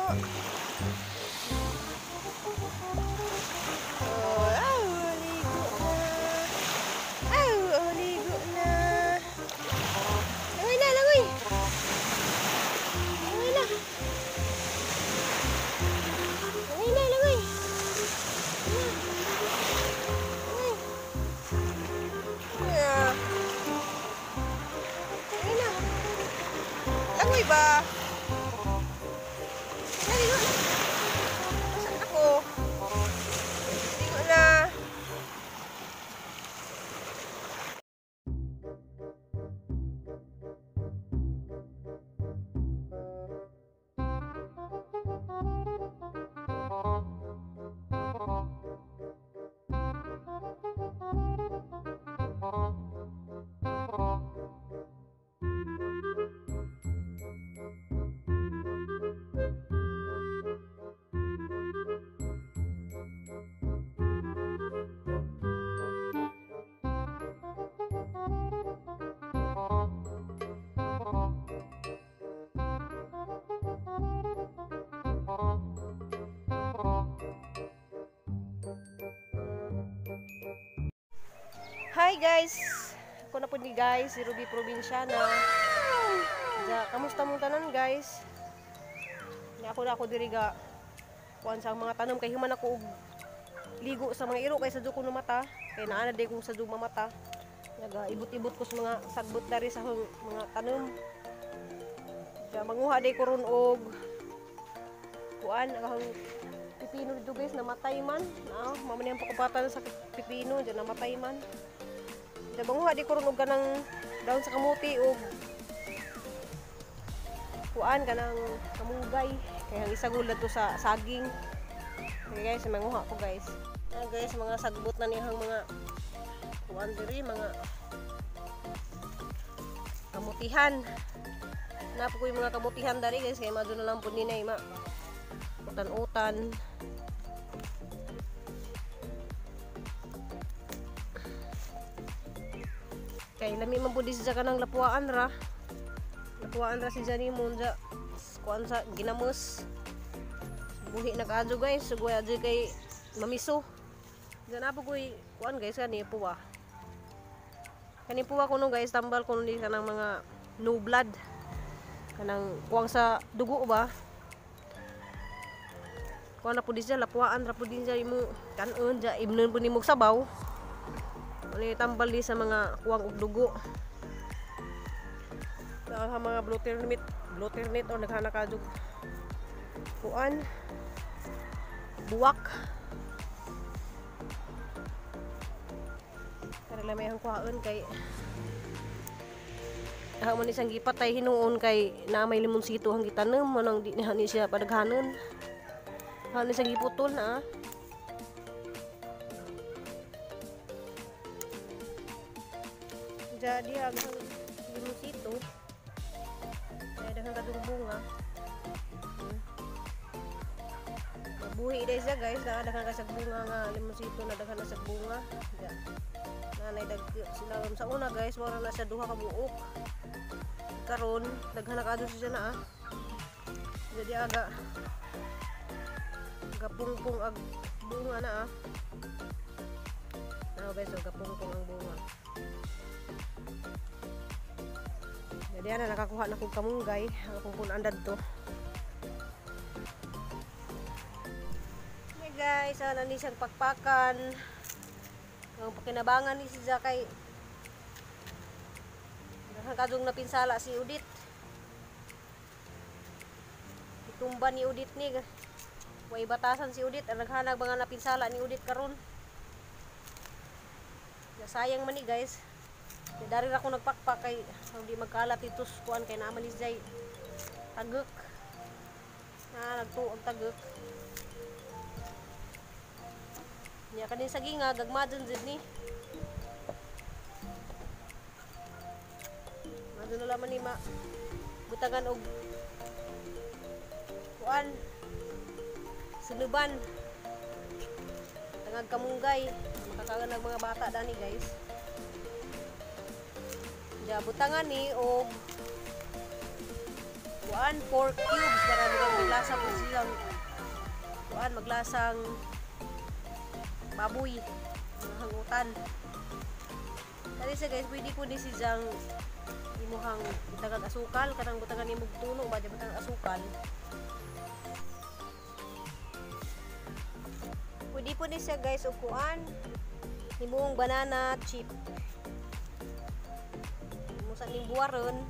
Oh, aw, ligo na. Aw, oh, ligo na. Langoy na, langoy. Langoy na. Langoy na, langoy. Langoy. Yeah. Langoy na. Langoy ba? Ligo na. Saan ako? Ligo na. Hi guys! Ako na po ni guys, si Ruby Probinsyana. Ja, kamusta mong tanan guys? Ako na ako diri ga kuan sa mga tanom kay human ako og ligo sa mga iro kay sadyo ko numata, kay naa na day kong sadyo mamata. Naga ibot-ibot ko sa mga sagbot dari sa mga tanom. Ja, manguha day ko ron og kuan ang pipino dito guys, namatay man. Ah, mao man ang pakubatan sa pipino, diyan namatay man. Ja, manguha di ko ron og kanang daon sa kamuti og kuan kanang kamunggay kay ang isagol to sa saging. Okay guys, manguha ko guys. Ah guys, mga sagbot na niyang mga kuan diri, mga kamutihan. Napo ko yung mga kamutihan dari guys kay madto na lang pud ni nay ma utan-utan. Kay lami man pud siya kanang lapuaan ra. Lapuaan ra si nimo unja kuan sa ginamos. Buhi na kaadyo guys, sugoy adyo kay mamiso. Diyan na po koy kuan guys kani puwa. Kani puwa kuno guys, tambal kuno ni kanang mga no blood. Kanang kuang sa dugo ba. Kuan na pud siya, lapuaan ra pud siya imo kanon ja imnon pud nimo sabaw. Ani tambal di sa mga kuwang og dugo. Sa mga bloater meat o naghana ka jud kuan buwak. Para lamay ang kuhaon kay ha man isang gipatay hinuon kay naa may limonsito ang gitanom manang di ni siya padaghanon. Ha ni siyang giputol na. Jadi agang limonsito ay daghang kadung bunga. Mabuhi dai siya guys, naa daghang ka sa bunga nga limonsito na daghan na sa bunga. Ja. Nanay dag sila sa una guys, wala na siya duha ka buok. Karon daghan na kadto siya na ah. Jadi aga gapungpong ag bunga na ah. Now guys, so gapungpong ang bunga. Jadi ana nakakuha na kog kamunggay, ang akong punan dadto. Hey guys, ana ni siyang pakpakan. Ang pakinabangan ni siya kay daghan kadtong napinsala si Udit. Itumba ni Udit ni. Way batasan si Udit, ang naghanag mga napinsala ni Udit karon. Sayang man ni guys. Dari ra ko nagpakpak kay hindi magkalat itos kuan kay naa man ni siya tagek. Na nagtuog tagek. Nya kanin saging nga gagma dun jud ni. Madto na laman ni ma butangan og kuan sunuban. Tangag kamunggay makakaon ang mga bata dani guys. Ja butangan ni og Kuan, pork cubes para maglasa po silang kuan, maglasang baboy hangutan. Kani siya guys, pwede po ni siyang imuhang butangag asukal, kanang butangan nimog tuno ba di butangag asukal. Pwede po ni siya guys og kuan, himong banana chip. Himo sa ning buwaron.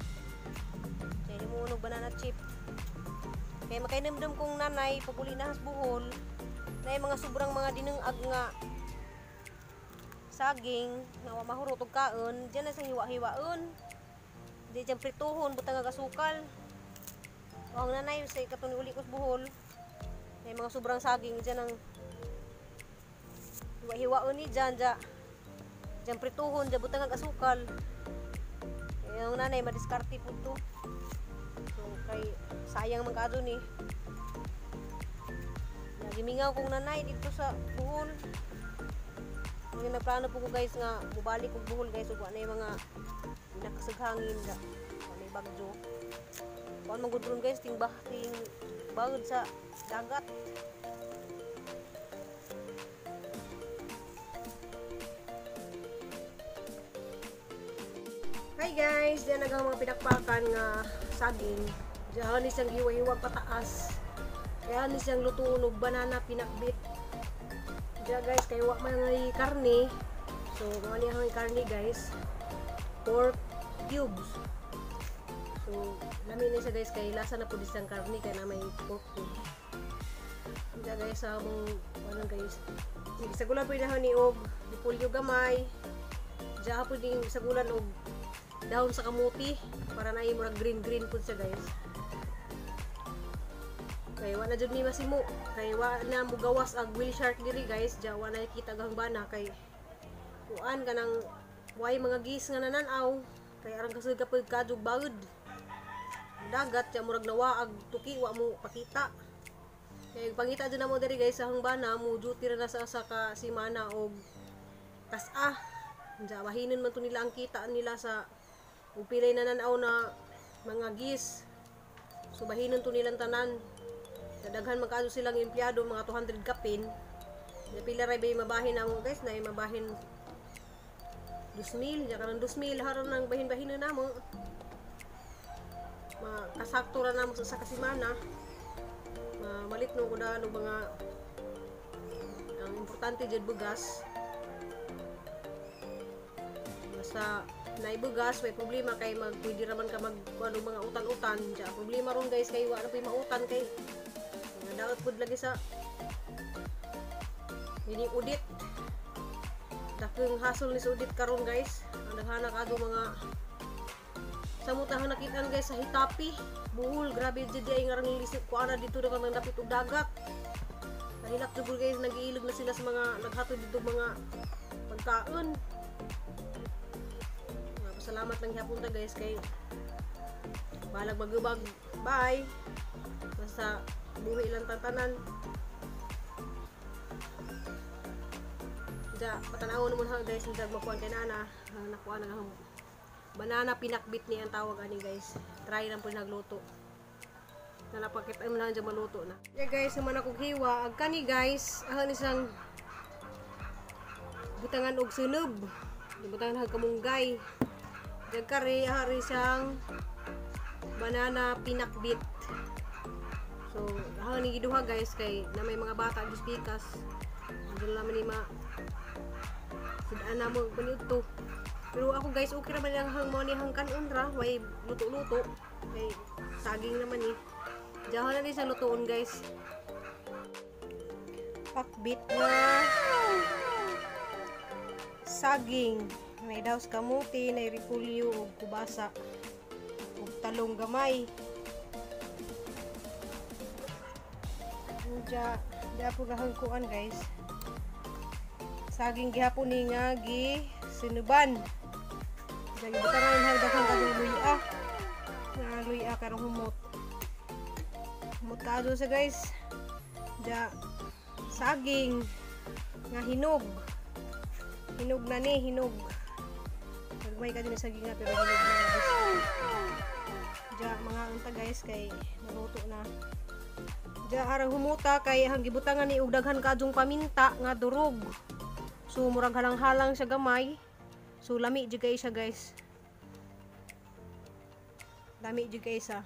Kaya himo og banana chip. Kaya makainumdum kong nanay paguli na has Bohol, na mga sobrang mga dinungag nga saging nga wa mahurot og kaon, diyan na sang hiwa-hiwaon. Di diyan prituhon butang og asukal. O ang nanay sa katong uli ko sa Bohol, may mga sobrang saging diyan ang hiwa-hiwaon ni diyan diyan. Diyan prituhon, diyan butang og asukal. Kaya ang nanay madiskarte pud to. So kay sayang man kaadto ni. Nagimingaw kong nanay dito sa Bohol. Ngayon nagplano po ko guys nga mubalik og Bohol guys ug wa na yung mga pinakasaghangin da. Wa na yung bagyo. Kuan man gud ron guys, ting ting bagod sa dagat. Hi guys, diyan nagang mga pinakpakan nga saging. Diyan ni siyang hiwa-hiwa pataas. Kaya ni siyang lutuon og banana pinakbit. Diyan guys, kay wa man ngay karne. So mga niya ang karne guys, pork cubes. So lami ni siya guys kay lasa na pud siyang karne kay na may pork cubes. Diyan guys sa among ano guys, sagulan pud na ni og repolyo gamay. Diyan pud ding sagulan og dahon sa kamuti para na murag green green pud siya guys. Kay wa na jud mi masimo, kay wa na mugawas ag whale shark diri guys, diya wa na kita gahang bana kay kuan kanang way mga gis nga nanan-aw kay arang kasud kapag kadug bagod dagat diya murag nawa ag tuki wa mo pakita. Kay pangita jud namo diri guys sa hangbana, mo duty ra na sa usa ka semana og kas-a. Diya bahinon man to nila ang kita nila sa ug pilay nanan-aw na mga gis. So bahinon to nilang tanan. Daghan man kaadto silang empleyado, mga 200 kapin. Di pila ra bay mabahin namo guys, na mabahin 2,000, diya karon 2,000 haron nang bahin-bahin na namo. Makasakto ra namo sa kasimana. Malit no kuda og mga ang importante jud bugas. Basta naibugas, may problema kay magpwede ra man ka mag kuan og mga utan-utan. Diya problema ron guys kay wa na puy mautan kay mga daot pud lagi sa ini audit. Dakong hassle ni sa audit karon guys. Ang daghana kaadto mga samutahan nakitaan guys sa Hitapi, Bohol. Grabe jud ay nga rang lisod kuana dito na kanang dapit og dagat. Nahilak jud guys, nagiilog na sila sa mga naghatod dito mga pagkaon. Salamat lang hapon ta guys kay balag magubag. Bye. Basta buhi lang tantanan. Ja, patanawon mo na guys, hindi makuha kay nana. Nakuha na ang banana pinakbit ni ang tawag ani guys. Try lang po nagluto. Nalapakit ay mo lang dyan maluto na. Yeah guys, naman ako hiwa. Ag kani guys, ahon isang butangan og sunob. Butangan hag kamunggay. Kare hari siyang banana pinakbit. So, ahon ni giduha guys kay na may mga bata dus pikas. Andun naman ni ma sudan na mo kunito. Pero ako guys, okay ra man lang hang mo ni hang kanon ra, way luto-luto. Kay saging naman ni. Diyan na din sa lutoon guys. Pakbit na saging. May daos kamuti, may repolyo ug kubasa ug talong gamay. Diya, diya po gahang kuan guys. Saging gihapon ni nga gi sinuban. Diya gibutangan hang daghang kadtong luya. Nga luya karong humot. Humot kaadto sa guys. Diya saging nga hinog. Hinog na ni, hinog. Nagmay ka din sa saging nga pero hinog na guys. Diya mga unta, guys, kay naluto na. Diya arang humuta kay ang gibutangan ni og daghan kaadtong paminta nga durog. So murag halang-halang siya gamay. So lami jud kay siya, guys. Lami jud kay siya.